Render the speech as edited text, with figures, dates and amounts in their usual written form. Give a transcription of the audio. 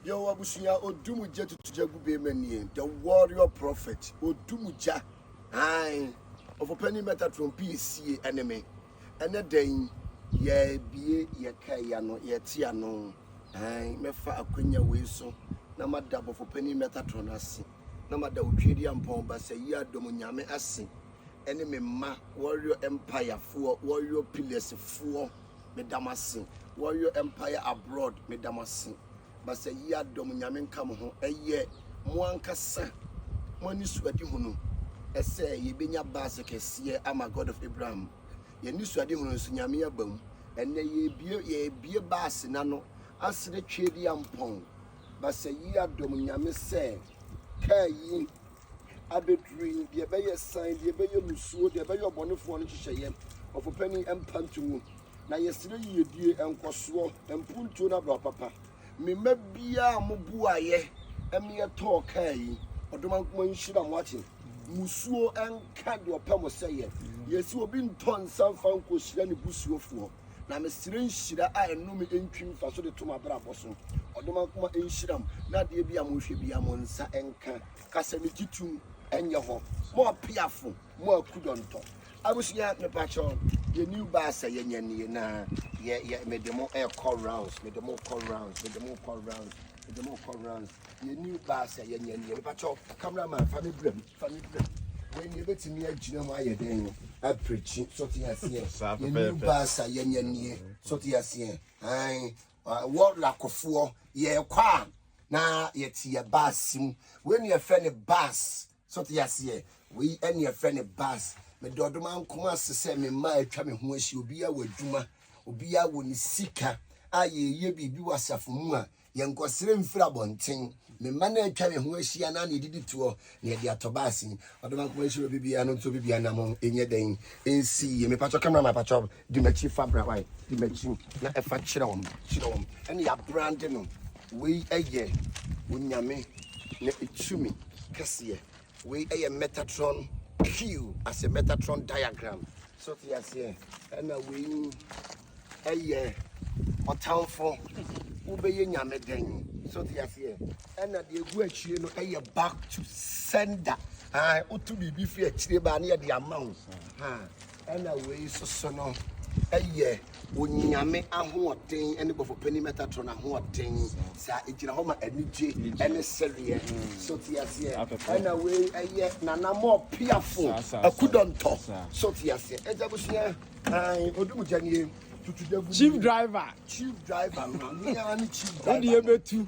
Yo, abusua, Odumgya tutugya gu bema nie, the warrior prophet, Odumgya, ae, ɔfɔpani Metatron piesie ɛne me, ɛnɛ da yi, yɛbie yɛka ya no, yɛte ano, ae, mɛfa akwanya wei so, na mada bɔfɔpani Metatron ase, na mada Otwedeampɔn Basayi Adom Nyame ase, ɛne me mma, Warrior Empire foɔ, Warrior Pillars foɔ, meda mo ase, Warrior Empire Abroad, meda mo ase. Basayi Adom Nyame nka mo ho. Ɛyɛ mo ankasa mo anisoadehunu sɛ yɛbɛnya bus kɛseɛ ama God of Abraham. Yɛn anisoadehunu nso Nyame aba mu. Ɛnnɛ yɛrebie yɛrebie bus no ano asrɛ Tweaduampɔn Basayi Adom Nyame sɛ kaa yi abɛduru yi, deɛ ɛbɛyɛ san, deɛ ɛbɛyɛ musuo, deɛ ɛbɛyɛ ɔbɔnefoɔ no nhyehyɛeɛ, ɔfopani mpa nto mu. Na yɛsrɛ yiedie, nkɔsoɔ, mpuntuo no abrabɔ papa. Me mma biara a moboaeɛ ma yɛtɔɔ kaa yi, Ɔdomankoma nhyira mo akye. Musuo nka deɛ ɔpɛ mo sɛeɛ. Yɛsi obi ntɔ nsa mfa nkɔhyira ne busuofoɔ. Na mesrɛ nhyira a ɛnome ntwi mfa so de to m'abrabɔ so. Ɔdomankoma nhyira mo na adeɛ bi a mohwɛ biara mo nsa nka. Kasa megye tum ɛnyɛ hɔ. Mo apiafo, mo akudɔntɔ. Abusua mepakyɛw yɛ new bus a yɛnya nie na yɛ yɛ mede mo ɛkɔ rounds, mede mo kɔ rounds, mede mo kɔ rounds, mede mo kɔ rounds. Yɛ new bus a yɛnya nie, mepakyɛw cameraman fa me brɛ mu, fa me brɛ mu. Wei nie ebetumi agyina mu ayɛ dɛn apirikyi so te aseɛ. Yɛ new bus a yɛnya nie so te aseɛ. Ae wɔ lakofoɔ yɛkɔ a na yɛte yɛ bus mu. Wei ne yɛfrɛ no bus. So te aseɛ? Wei ɛne yɛfrɛ no bus. Meda Ɔdomankoma ase sɛ me mma a atwa me ho ahyia, obiara wɔ adwuma, obiara wɔ ne sika a yɛyɛ biribi wɔ asafo mu a, yɛnkɔsrɛ mfiri abɔnten. Me mma no a atwa me ho ahyia no ara na yɛdidi toɔ na yɛde atɔ bus yi. Ɔdomankoma nhyira obi biara no nti obi biara nam ho ɛnyɛ dɛn ɛnsi yie. Mepakyɛ camera man, pakyɛ di m'akyi fa bra wae, di m'akyi na ɛfa kyerɛ wɔn, kyerɛ wɔn. Ɛne yɛabrande no. Wei ɛyɛ Onyame na ɛtumi kɛseɛ. Wei ɛyɛ Metatron Q as a Metatron diagram. So te aseɛ. Ɛna wei ɛyɛ ɔtamfo wobɛyɛ Nyame dɛn. So te aseɛ. Ɛna deɛ egu akyire no ɛyɛ back to sender. Ah, wotu biribi firi akyire baa ne yɛde ama wo. Ha, ɛna wei soso no ɛyɛ Onyame ahoɔden ɛne bɔfo panin Metatron ahoɔden. Saa egyina hɔ ma anigye ɛne sɛreɛ. So te aseɛ. Ɛna wei ɛyɛ nanamɔ piafo akudɔntɔ. So te aseɛ. Ɛgya busua, ayi Odumgya nie tutu dagu. Chief driver. Chief driver no, ní ara ne chief driver. Wode yɛbɛtu.